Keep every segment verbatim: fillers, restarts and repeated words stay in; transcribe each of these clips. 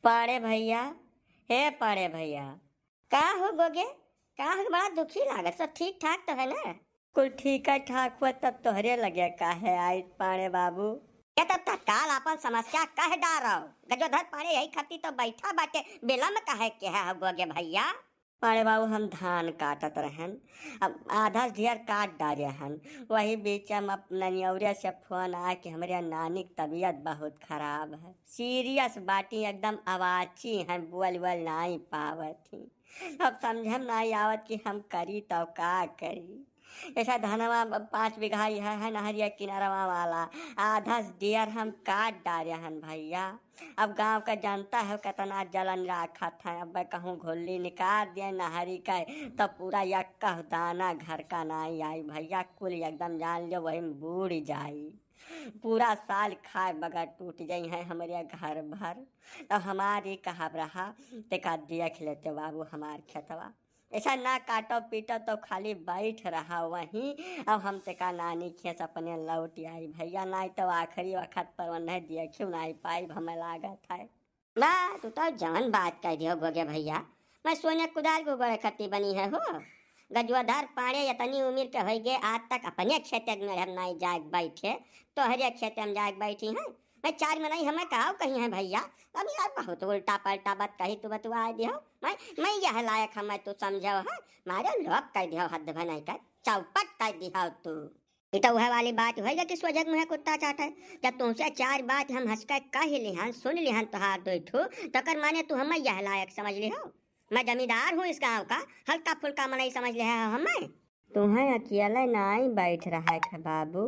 पाड़े भइया, हे पाड़े भइया। का हो गोगे, का हो, बड़ा दुखी लागत, सब ठीक ठाक तो है ना? कुल ठीक है ठाक हुआ, तब तोहरे लगे काहे आइत पाड़े बाबू? ये तब तत्काल आपन समस्या कह डारो। गजोधर पाड़े यही खातिर तो बैठा बाटे, बिलम काहे के है हो गोगे भइया? पाड़े बाबू, हम धान काटत रहन, अब आधा ढेर काट डारे हन। वही बीच में अब ननियौरे से फोन आए कि हमरे नानी की तबीयत बहुत खराब है, सीरियस बाटी, एकदम अवाची हैं, बोल बोल नाई पावत ही। अब समझम नाई आवत कि हम करी तो का करी। ऐसा धनवा ब-, पाँच बीघा ही है, है नहरिया किनारवा वाला, आधा ढेर हम काट डारे हन भइया। अब गाँव का जनता है कितना जलन राखत है, अब कहूँ घुल्ली निकाल दिए नहरी का, तब पूरा यक्का दाना घर का नाई आई भइया, कुल एकदम जान लियो वही में बूड़ जाई। पूरा साल खाए बगैर टूट जाई है हमरे घर भर। अब हमारी कहब रहा, तेका देख लेते बाबू हमार खेतवा। ऐसा ना काटो पीटो तो खाली बैठ रहा वहीं। अब हम तेका नानी खेस अपने लौट आई भइया, नाई तो आखिरी वक्त पर उन्हें देखियो नाई पाई, हमें लागत है। बा, तू तो जवन बात कह दियो गोगे भइया, मैं सोने कुदाल को गड़े खत्ती बनी है हो। गजोधर पाड़े इतनी उम्र के होई गए, आज तक अपने खेते में हम नाई जाग बैठे, तोहरे खेते में जाग बैठी हैं। मैं चार मनई हमें काव कही है भइया, अब यार बहुत उल्टा पलटा बात कही तू बतुआ दियो। मैं, मैं यह लायक हमें तू समझो है, मारे लोग कह दियो हद भनई कर, चौपट कह दियो तू। ई तो वह वाली बात होई गई कि सोझक मुँहे कुत्ता चाटे। जब तुमसे चार बात हम हंस के कह लिहन, सुन लिहन तोहार दो ठो, तो कर माने तू हमें यह लायक समझ लिहो? मैं जमींदार हूँ इस गांव का, हल्का फुल्का मनई समझ लिहे हो हमें? तुम्हें अकेले नाई बैठ रहा है बाबू,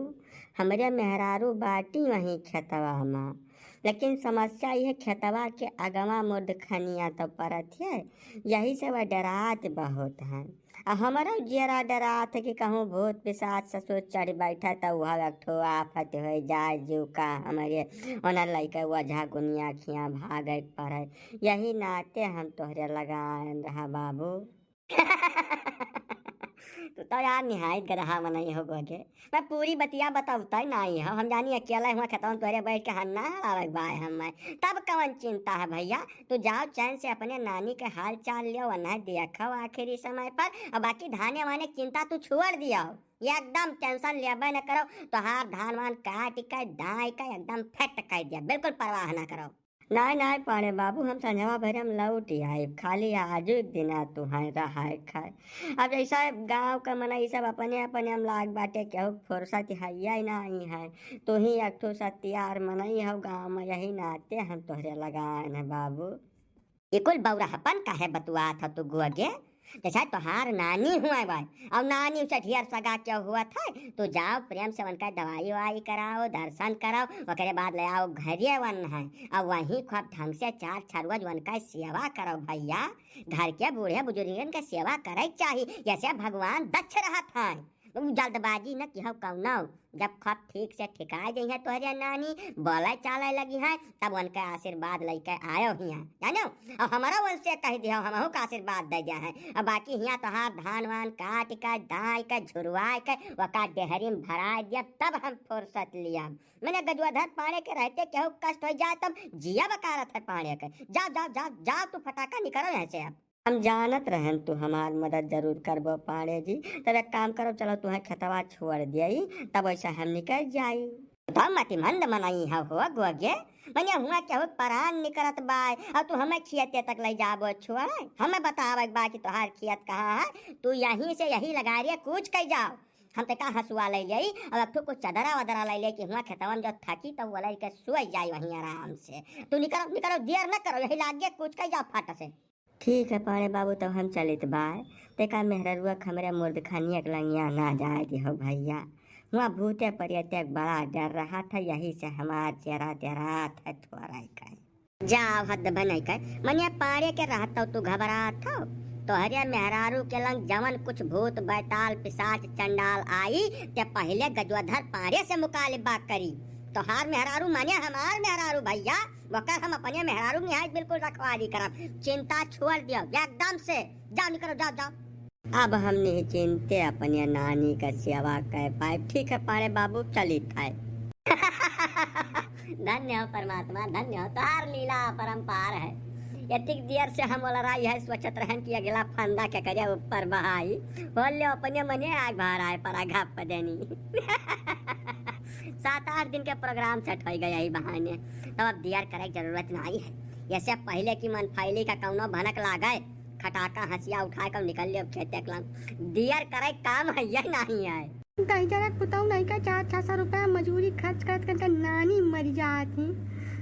हमरे मेहरारू बाटी वहीं खेतवा में, लेकिन समस्या यह खेतवा के अगवा मुर्द खनिया तो परत है, यही से वह डरात बहुत हैं। आ हमरो जियरा डरात है कि कहूँ भूत पिशाच ससुर चढ़ बैठा त उहा एक ठो आफत हो जाए जीव का हमरे, ओना लइका ओझा गुनिया खिया भागे पड़े। यही नाते हम तोहरे लगान रहा बाबू। तू तो यार निहायत गदहा मनई हो गोगे। मैं पूरी बतिया बतौते नाई हो, हम जानी अकेला हुआ खेतवन तोहरे बैठ के हन्ना हड़ावे बाय हम मैं। तब कवन चिंता है भइया, तू जाओ चैन से अपने नानी के हाल चाल लियो, वरना देखो आखिरी समय पर, और बाकी धाने वाने चिंता तू छोड़ दियो, एकदम टेंशन लेबे न करो। तोहार धान वान काट के दाई के एकदम फिट कर दिया, बिल्कुल परवाह न करो। नाय नाय पाड़े बाबू, हम संझवा भरे हम लौट आइब, खाली आजू एक दिन आ तू हैं रहाए खाए। अब जैसा गाँव का मनई सब अपने अपने हम लाग बाटे, केहू फुर्सत हैया ही नाई है, तू ही एक ठो सत्यार मनई हो गाँव में, यही नाते हम तोहरे लगान है बाबू। ये कुल बौराहपन काहे बतुआत ह तू गोगे? जैसा तोहार नानी हुआ बाय, और नानी उसे ढेर सगा क्या हुआ था, तू जाओ प्रेम से उनका दवाई ववाई कराओ, दर्शन कराओ, ओकरे बाद ले आओ घरे वन है, और वहीं खूब ढंग से चार छह रोज उनका सेवा करो भइया। घर के बूढ़े बुजुर्गन के सेवा करे के चाही, जैसे भगवान दक्ष रहत हैं। उ जल्दबाजी न किहो कौनो, जब खूब ठीक से ठिकाए जइहें तोहरे नानी, बोले चाले लगिहें, तब उनके आशीर्वाद लइके आयो हियाँ, जानो? और हमरो उनसे कह दिहो, हमहू का आशीर्वाद दे दिया है। अब बाकी हियाँ तोहार धान वान काट के, दाई के, झुरवाए के, ओका डेहरी में भराए दिया, तब हम फुर्सत लिया। मैंने गजोधर पाड़े के रहते केहू कष्ट हो जाए, तब जिया बकारत है पाड़े के। जाओ, जाओ, जाओ, जाओ, तू फटाका निकलो यहाँ से अब। हम जानत रहन तू हमार मदद जरूर करबो पाड़े जी। तब एक काम करो, चलो तुहें खेतवा छोड़ दियाई, तब वैसे हम निकल जाई। तो मतिमंद मनई है हो गोगे, मने हुआ केहू परान निकरत बाय, और तू हमें खियते तक ले जाबो छोड़े? हमें बतावे के बा कि तोहार खियत कहाँ है, तू यहीं से यही लगारिया कूच के जाओ। हम ते का हंसुआ ले लेई, और एक ठो कुछ चदरा वदरा ले ले कि हुआ खेतवा में जो थकी, तो वो लेके सोई जाई वहीं आराम से। तू निकरो, निकरो, देर न करो, यही लागे कूच के जाओ फट से। ठीक है पाड़े बाबू, तब हम चलित बाय। तेका मेहररुआ के हमरे मुर्दखनिया के लंगिया ना जाए दिहो भइया। हुआ भूते परियते के बड़ा डर रहा था, यही से हमार चेहरा डेरात है थोड़ा कहीं। जाओ हद भनई के, मनिया पाड़े के रहत हो तू घबरात हो। तोहरे मेहरारू के लंग जवन कुछ भूत बैताल पिशाच चंडाल आई, ते पहिले गजोधर पाड़े से मुकालिबा करी। तोहार मेहरारू माने हमार मेहरारू भइया, वकर हम अपने मेहरारू निहायत बिल्कुल रखवाली करब। चिंता छोड़ दियो एकदम से। जाओ निकरो, जाओ, जाओ। अब हम निश्चिंते अपने नानी का सेवा कर पाए। ठीक है पाड़े बाबू, चलित है। धन्य हो परमात्मा, धन्य हो, तोहार लीला अपरंपार है। एतिक देर से हम ओलराई है, सोचत रहन कि अगला फंदा केकरे ऊपर बहाई। होले अपने मने आग भराए पर आगा पदेनी। सात आठ दिन के program set होइ गए यही बहाने। तब अब देर करे के जरूरत नाहीं है। ऐसे पहिले कि मन फैली का कौनो भनक लागे, खटाका हंसिया उठाए के निकल लियो खेते के लंग। देर करे काम है ये नाहीं है। दहिजरा के पुतऊ नाहीं का चार छह सौ रुपया मजूरी खर्च करत करत नानी मरि जात ही।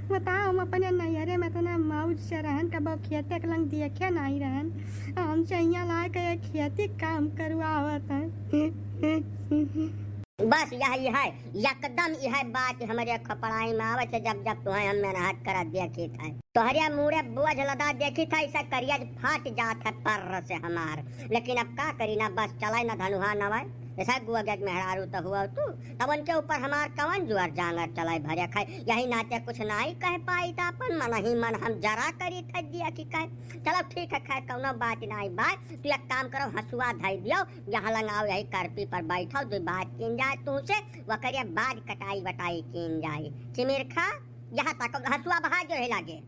बताओ, हम अपने नैहरे में एतना मौज से रहन, कबो खेते के लंग देखे नाहीं रहन। आ हमसे हियाँ लाए के ये खेती काम करवावत है। बस यही है, एकदम यह बात हमरे खपड़ाई में आवत है, जब जब तुहें हम मेहनत करत देखित है। तोहरे मूड़े बोझ लदा देखित है, ऐसा करियज फाट जात है पर्र से हमार। लेकिन अब का करी ना, बस चले ना धनुहा नवाए। ऐसा गुआ गज मेहरारू तो हुआ तू, तब उनके ऊपर हमार कवन जुआर जांगर चले भरे खाए। यही नाते कुछ नाहीं कह पाई त अपन मन ही मन हम जरा करी था दिया कि कहे। चलो ठीक है, खैर कौनो बात नाहीं बाय। तू एक काम करो, हंसुआ धई दियो, यहाँ लंग आओ, यही करपी पर बैठो, दो बात कीन जाए तुमसे, वकरे बाद कटाई बटाई कीन जाए। चिमिरखा, यहाँ तक हंसुआ बहा जो है लागे।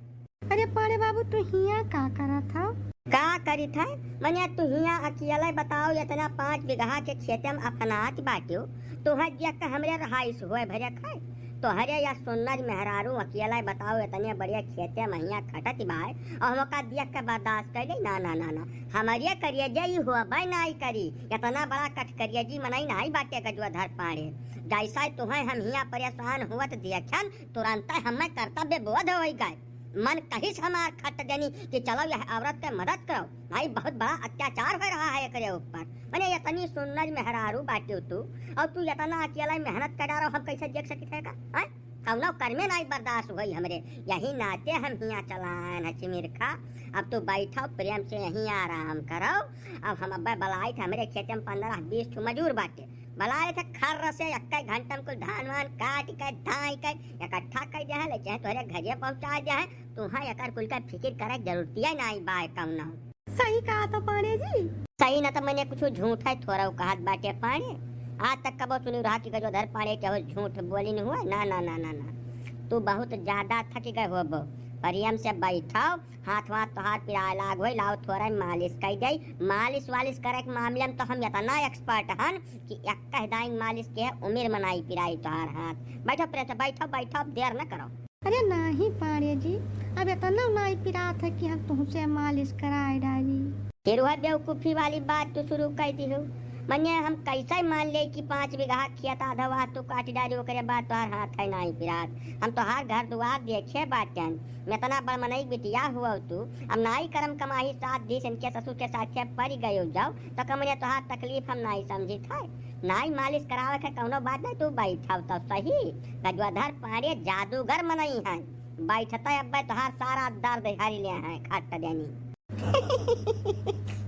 अरे पाड़े बाबू, तू हियाँ का करत हौ? का करित है? मने तू हियाँ अकेले बताओ, इतना पाँच बीघा के खेते में अपनात बाटियो, तोहर देख के हमरे रहाइश होए भरे खाए। तोहरे या सुन्नर मेहरारू अकेले बताओ, इतने बड़े खेते में हियाँ खटत बाय, और हमका देख के बर्दाश्त कर ले? ना, ना, ना, ना, हमरे करिए जे ई होबे नाई करी। इतना बड़ा कठकरिया जी मनई नाई बाटे गजुआ धर पाड़े। जैसा तुहें हम हियाँ परेशान होत देखन, तुरंत हमें कर्तव्य बोध होई गए। मन कहिस हमार खट देनी कि चलो यह औरत के मदद करो, भाई बहुत बड़ा अत्याचार हो रहा है एकरे ऊपर। मने इतनी सुन्नर मेहरारू बाटियो तू, और तू इतना अकेला मेहनत कर रहा, हम कैसे देख सकित है का? हैं? कौनो कर्मे नाई बर्दाश्त होई हमरे, यही नाते हम हियाँ चलान है चिमिरखा। अब तू बैठो प्रेम से यहीं आराम करो। अब हम अब्बे बलाई थे, हमरे खेते में पन्द्रह बीस ठो मजूर बाटे, बलाए थे खर्र से, एक्के घंटा में कुल धान वान काट के, धाई के, इकट्ठा कर दे हैं, ले चाहे तोहरे घरे पहुँचा दे हैं। तुहाँ एकर कुल का फिकिर करे के जरूरतिया नाई बाय कौनो। सही कहा तो पाड़े जी। सही न तो मने कुछ झूठ है, थोड़ा कहत बाटे पाड़े। आज तक कबो सुनी रहा कि गजोधर पाड़े के हो झूठ बोलिन हुआ? ना, ना, ना, ना, ना। तू बहुत ज्यादा थक गए होबो। प्रेम से बैठो, हाथ वाथ तोहार पिराए लाग होई, लाओ थोड़ा मालिश कई दे। मालिश वालिश करे के मामले में तो हम इतना expert हन कि एक कह दाइन मालिश के उम्र में नाई पिराई तोहार हाथ। बैठो प्रेम से, बैठो, बैठो, अब देर न करो। अरे नाहीं पाड़े जी, अब इतना नाई पिरात है कि हम तुमसे मालिश कराए डाली। फिर वह बेवकूफी वाली बात तू शुरू कर दी हो। मने हम कैसे मान ले कि पाँच बीघा खेत आधा वाह तू काट डाली, ओकरे बाद तोहार हाथ है नाई पिरात। हम तोहार घर दुआर देखे बाटन, इतना बड़ मनई बिटिया हुआ तू, अब नाई करम कमाही साथ दीस इनके ससुर के साथे पड़ गयो जाओ, तो कमने तोहार तकलीफ हम नाई समझित है। नाई मालिश करावे के कौनो बात नहीं, तू बैठाओ तो सही। गजवाधर पाड़े जादूगर मनई हैं, बैठते अब्बे तोहार सारा दर्द हरि ले हैं, खट देनी।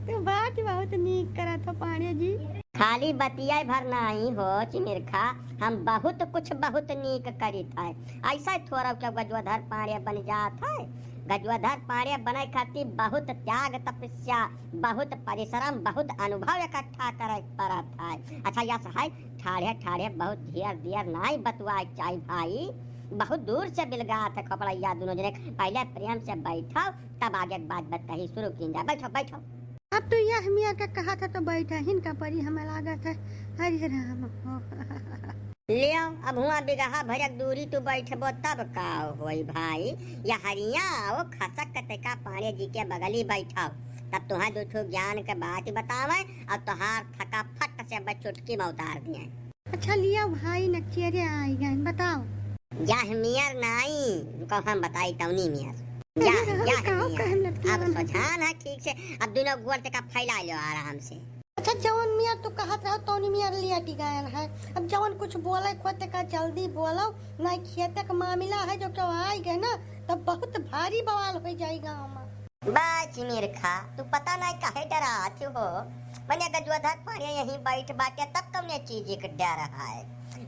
तू बात बहुत नीक करत हो पाड़े जी। खाली बतिया भर नाई हो चिमिरखा, हम बहुत कुछ बहुत नीक करित है। ऐसा थोड़ा क्यों गजवाधर पाड़े बन जात है? गजवाधर पाड़े बने खातिर बहुत त्याग तपस्या, बहुत परिश्रम, बहुत अनुभव इकट्ठा करे के पड़त है। अच्छा यस है, ठाढ़े ठाढ़े बहुत ढेर देर नाई बतुआए के चाही भाई, बहुत दूर से बिलगात है खपड़ैया दोनों जने। पहले प्रेम से बैठो, तब आगे के बात बतकही शुरू कीन जाए। बैठो, बैठो। अब तो यह मियाँ का कहा था तो बैठा हिन का परी हमें लागत है। हरे राम हो। ले आओ, अब हुआ बिगहा भरक दूरी तू बैठबो तब का होई भाई? या हरिया आओ खसक के तेका पाड़े जी के बगली बैठाओ, तब तुहाँ दो ठो ज्ञान के बात बतावे और तोहार थका फट से बस चुटकी में उतार दिए। अच्छा लिया भाई, नक्चेरे आई गए, बताओ। यह मियर नाई, रुको हम बताई तौनी मियर। यह, अरे, यह कहो मियर। कहम लटकी अब बन। सोझान है ठीक से, अब दोनों गोड़ तेका फैला लो आराम से। अच्छा जवन मियर तू कहत रहो तौनी मियर लिया टी गायल है। अब जवन कुछ बोले को तेका जल्दी बोलो, ना खेते का मामला है जो क्यों आई गए ना, तब बहुत भारी बवाल हो जाई गाँव में। बा चिमिरखा, तू पता नहीं काहे डरात हो। मने गजवाधर पाड़े यहीं बैठ बाटे तब कौने चीज के डर है।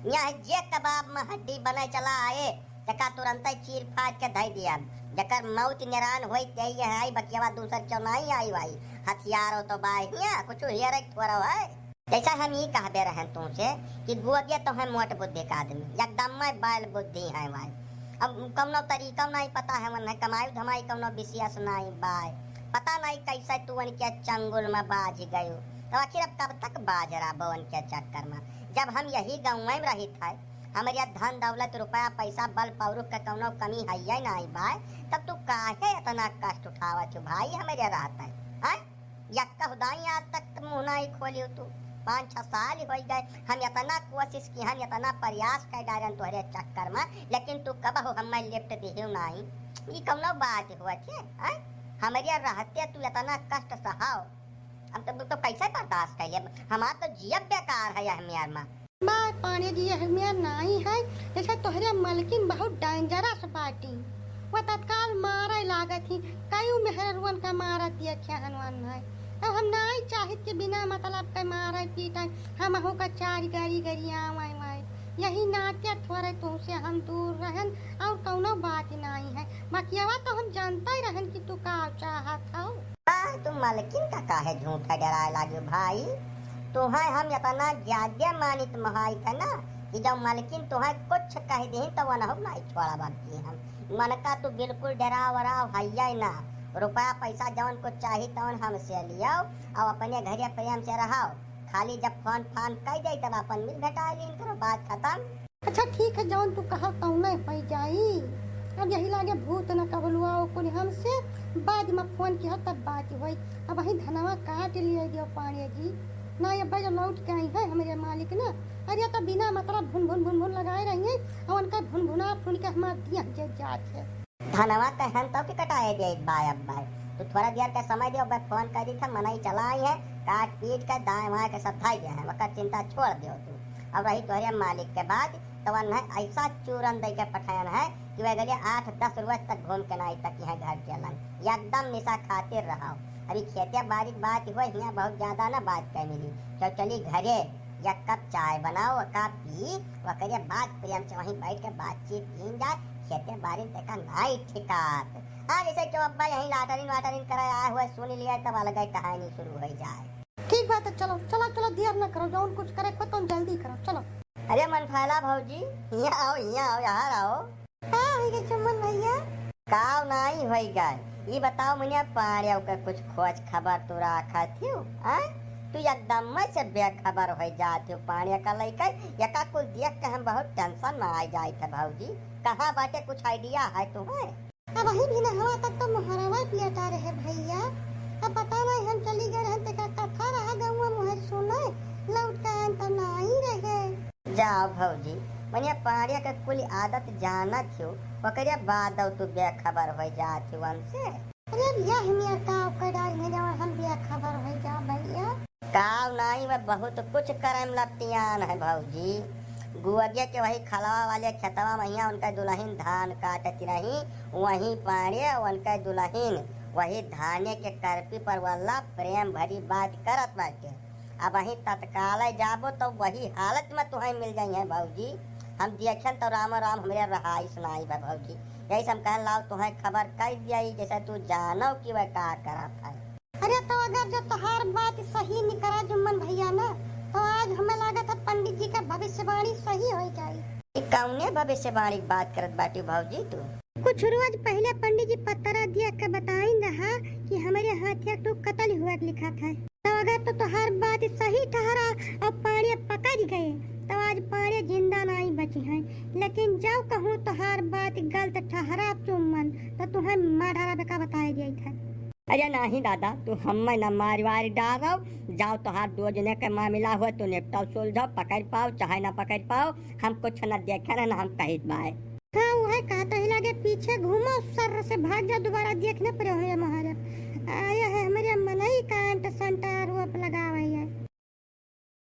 यहाँ जे कबाब में हड्डी बने चला आए, तेका तुरंत चीर फाड़ के धई दिया। जकर मौत निरान होई ते ये है, बकियावा दूसर क्यों नहीं आई भाई। हथियार हो तो बा हिया, कुछ हेरे थोड़ा है। जैसा हम ई कहबे रहन तुमसे कि गोबिया तो है मोट बुद्धि का आदमी, एकदम में बैल बुद्धि है भाई। अब कउनो तरीका नाहीं पता है, उन्हें कमाई धमाई कउनो विशेष नाहीं बाय। पता नाहीं कइसे तू उनके चंगुल में बाझ गयो। तो आखिर अब कब तक बाझ रहबो उनके चक्कर में? जब हम यही गाँव में रहित है, हमरे धन दौलत रुपया पैसा बल पौरुख के कउनो कमी है नाहीं बाय, तब तू काहे इतना कष्ट उठावत हो भाई हमरे रहत है, हैं? यक्का हुदाई आज तक मुँह नाहीं खोलियो तू। पाँच छह साल होइ गए, हम इतना कोशिश किहन, इतना प्रयास कर डारन तोहरे चक्कर में, लेकिन तू कबहु हमें लिफ्ट दिहियो नाहीं। ई कउनो बात होत है, हैं? हमरे रहते तू इतना कष्ट सहाओ, हम तो, तो कैसे बर्दाश्त कर ले? हमार तो जियब बेकार है यह मेर में। बा पांड़े जी, यह मेर नाहीं है, जैसे तोहरे मलकिन बहुत dangerous बाटी। वह तत्काल मारे लागत ही, कई मेहररुअन का मारत देखे हन वन है। अब हम नाहीं चाहित कि बिना मतलब के मारे पीटे, हमहू का चार गारी गरियावै वै। यही नाते थोड़े तुहसे हम दूर रहन, और कउनो बात नाहीं है। बकियवा तो हम जानते रहन कि तू का चाहत हौ। बा, तू मलकिन का काहे झूठा डराए लागे भाई? तुहैं हम इतना ज्यादा मानित मोहाइत है ना कि जब मलकिन तुहैं कुछ कह देही तो वनहु नाहीं छोड़ा बाकी हम। मन का तू बिल्कुल डराव वराव हइये ना। रुपया पैसा जौन कुछ चाही तौन हमसे लियाओ और अपने घरे प्रेम से रहाओ। खाली जब फोन फान कह जाई तब अपन मिल भेटाए लीन करो, बात खत्म। अच्छा ठीक है, जौन तू कहा तौने होइ जाई। अब यही लागे भूत न कबलुआ ओ कुल हमसे, बाद में फोन किया तब बात होई। अब वही धनवा काट लिए दियो पांड़े जी, ना ये बज लौट के आई है हमरे मालिक ना। अरे तो बिना मतलब भुन भुन भुन भुन लगाए रही है और उनका भुन भुना फुन के हमार दिया जे जात है। धनवा कहन तो कि कटाए दे बाय अब बाय। तू थोड़ा देर का समय दियो, अब फोन करी था, मनई चला आई है, काट पीट के दाएं वाएं के सब धाई गए हैं, वकर चिंता छोड़ दियो तू। अब रही तोहरे मालिक के बात, तो वन्हें ऐसा चूरन दे के पठायन है कि वह गलिया आठ दस रोज तक घूम के नाई तक यहाँ घर के अलंग, एकदम निशा खातिर रहा। अभी खेते बाड़ी की बात हुआ, यहाँ बहुत ज्यादा ना बात कह मिली, क्यों चली घरे। या कप चाय बनाओ, कप पी, ओकरे बाद प्रेम से वहीं बैठ के बातचीत कीन जाए, खेते बारी में तेका नाई ठिकात। हाँ, जैसे क्यों अब्बा यहीं लाटरिन वाटरिन करे आए हुए, सुन लिया, तब अलग ही कहानी शुरू हो जाए। ठीक बात है, चलो, चलो, चलो, देर न करो, जौन कुछ करे को तुम जल्दी करो, चलो। अरे मनफैला भौजी, हियाँ आओ, हियाँ आओ, यहाँ आओ। का होइ गए चुम्मन भैया? काव नाई होइ गए। ई बताओ मनिया, पाड़िया के कुछ खोज खबर तू राखत हियो, आय? तू एकदम से बेखबर होइ जात हियो पाड़िया का लइके। यका कुल देख के हम बहुत tension में आ जाइत है भौजी। कहाँ बाटे, कुछ idea है तुम्हें? अब वही भी नहवा तक तो मोहरवा पियटा रहे भैया। अब पता नहीं हम चली गए रहन, तेका कथा रहा गौवा मुहे सुने, लौट के आन तो नाई रहे। जाओ भौजी, मनिया पाड़िया के कुल आदत जानत हियो, ओकरे बाद तू बेखबर होइ जात हियो हमसे। अरे भैया, हमिया का ओकर डाल में जवन हम बेखबर होइ जा भैया। काव नाई, वह बहुत कुछ करे में लपटियान है भौजी। गुअगे के वही खलवा वाले खेतवा में हियाँ उनका दुलहिन धान काटत रही, वही पाड़े उनका दुलहिन वही धाने के करपी पर वाला प्रेम भरी बात करत बाटे। अब वही तत्काल जाबो तो वही हालत में तुहैं मिल जाई है भौजी। हम देखन तो राम राम हमरे रहाई सुनाई बा भौजी। यही से हम कहन लाओ तुहैं खबर कह दिया, जैसे तू जानो कि वह का करत है। अरे तो अगर जो तोहार बात सही निकरा जुम्मन भैया ना, तो आज हमें लागत है पंडित जी का भविष्यवाणी सही होइ जाई। ई कौने भविष्यवाणी की बात करत बाटी भौजी तू? कुछ रोज पहिले पंडित जी पतरा दिया के बताइन रहा कि हमरे हाथे एक ठो कतल हुआ के लिखत है। तो अगर तो तोहार बात सही ठहरा और पाड़े पकड़ गए, तो आज पाड़े जिंदा नाई बची हैं, लेकिन जब कहूँ तोहार बात गलत ठहरा चुम्मन, तो तुहैं मार डारा बेका बताए दिया था। अरे नाहीं दादा, तू हमें न मारी वारी डारो, जाओ तोहार दो जने के मामला हो, तू निपटाओ सुलझाओ, पकड़ पाओ चाहे ना पकड़ पाओ, हम कुछ न देखे न, न हम कहित बाय। हाँ, वह कहत रही लागे पीछे घूमो, सर से भाग जाओ, दोबारा देखने पड़े हो ये महाराज। आया है हमरे मनई का अंट संट आरोप लगा।